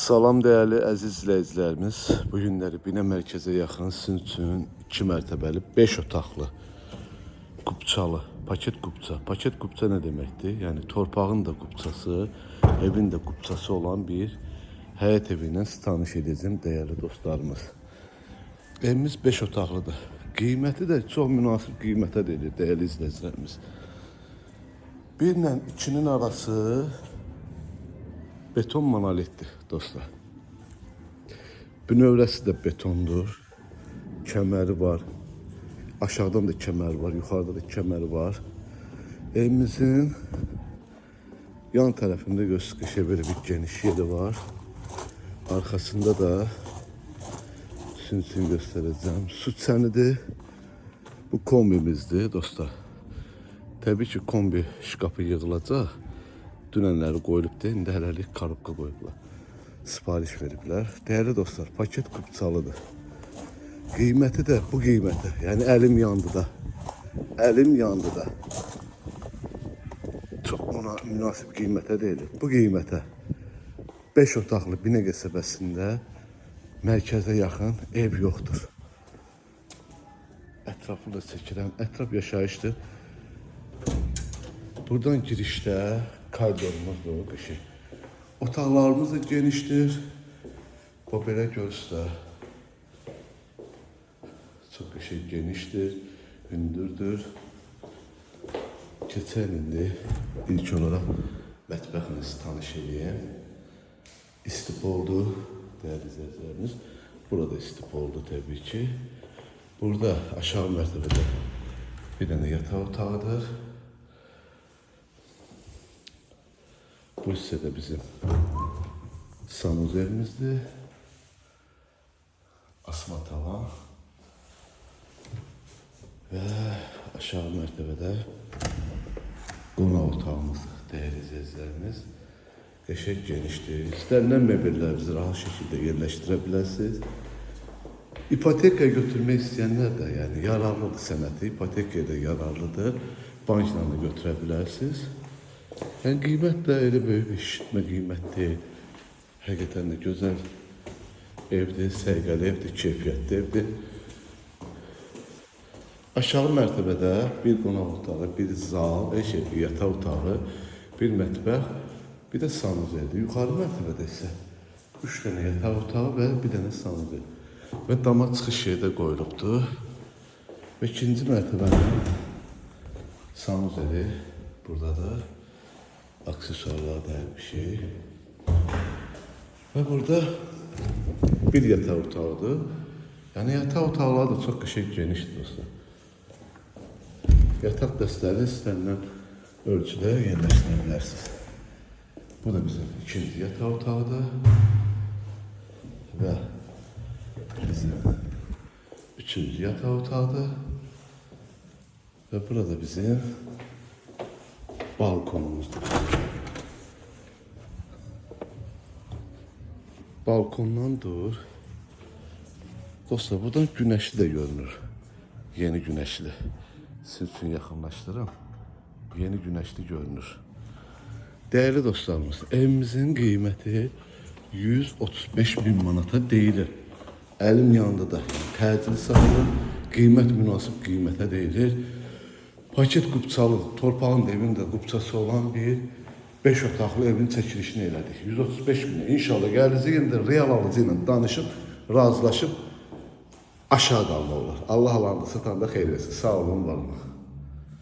Salam dəyərli əziz izləyicilərimiz. Bu günləri Binə mərkəzə yaxın sizin üçün 2 mərtəbəli 5 otaqlı qubçalı, paket qubça. Paket qubça nə deməkdir? Yəni torpağın da qubçası, evin də qubçası olan bir həyət evi ilə sizi tanış edəcəm dəyərli dostlarımız. Evimiz 5 otaqlıdır. Qiyməti də çox münasib qiymətə deyilir dəyərli izləyicilərimiz. 1 ilə 2-nin arası beton monolitdir dostlar. Bünövrəsi də betondur. Kəməri var. Aşağıdan da kəmər var, yuxarıda da kəməri var. Evimizin yan tərəfində göz çıxışı belə bir geniş yeri var. Arxasında da sizin üçün göstərəcəm. Su çənidir. Bu kombimizdir dostlar. Təbii ki, kombi şkafı yığılacaq. Dünənləri qoyulubdur. İndi hələlik korobka qoyublar. Sifariş veriblər. Dəyərli dostlar, paket qubçalıdır. Qiyməti də bu qiymətə. Yəni əlim yandı da. Əlim yandı da. Çox münasib qiymətə deyil. Bu qiymətə 5 otaqlı Binə qəsəbəsində mərkəzə yaxın ev yoxdur. Ətrafını da çəkirəm. Ətraf yaşayışdır. Buradan girişdə koridorumuzdur, qəşəng. Otaqlarımız da genişdir. Bu belə göstər. Çox qəşəng genişdir, hündürdür. Keçən indi ilk olaraq mətbəxlə sizi tanış eləyim. İstipoldur, dəyərli izləyicilərimiz. Burada istipoldur təbii ki. Burada aşağı mərtəbədə bir dənə yataq otağıdır. Bu hissədə bizim sanuzelimizdir. Asma tavan. Və aşağı mərtəbədə qonaq otağımızdır, dəyərli izləyicilərimiz. Qəşəng genişdir. İstənilən mebellərinizi rahat şəkildə yerləşdirə bilərsiniz. İpotekaya götürmək istəyənlər də, yəni yararlıdır sənəti, ipotekaya da yararlıdır. Bankla da götürə bilərsiniz. Yəni qiymət də elə böyük bir şişirtmə qiymət deyil. Həqiqətən də gözəl evdir, səliqəli evdir, keyfiyyətli evdir. Aşağı mərtəbədə bir qonaq otağı, bir zal, bir yataq otağı, bir mətbəx, bir də sanuzeldir. Yuxarı mərtəbədə isə 3 dənə yataq otağı və bir dənə sanuzel. Və dama çıxış yeri də qoyulubdur. Və ikinci mərtəbənin sanuzeli buradadır. Aksesuarlar da bir şey. Və burada bir yataq otağıdır. Yəni yataq otaqları da çox qəşəng genişdir dostlar. Yataq dəstələri istənilən ölçüdə yerləşdirə bilərsiniz. Bu da bizim ikinci yataq otağıdır. Və bizim üçüncü yataq otağıdır. Və burada bizim balkonumuzdur. Balkondan dur. Dostlar, buradan günəşli də görünür. Yeni günəşli. Sizin üçün yaxınlaşdırım. Yeni günəşli görünür. Dəyərli dostlarımız, evimizin qiyməti 135 min manata deyilir. Əlim yandı da. Təcili satılır. Qiymət münasib qiymətə deyilir. Paket qubçalı, torpağın da evin də qubçası olan bir 5 otaqlı evin çəkilişini elədik. 135 minə. İnşallah gələcək indi real alıcı ilə danışıb, razılaşıb aşağı qalmaq olar. Allah alanı satanda xeyir versin. Sağ olun, var olun.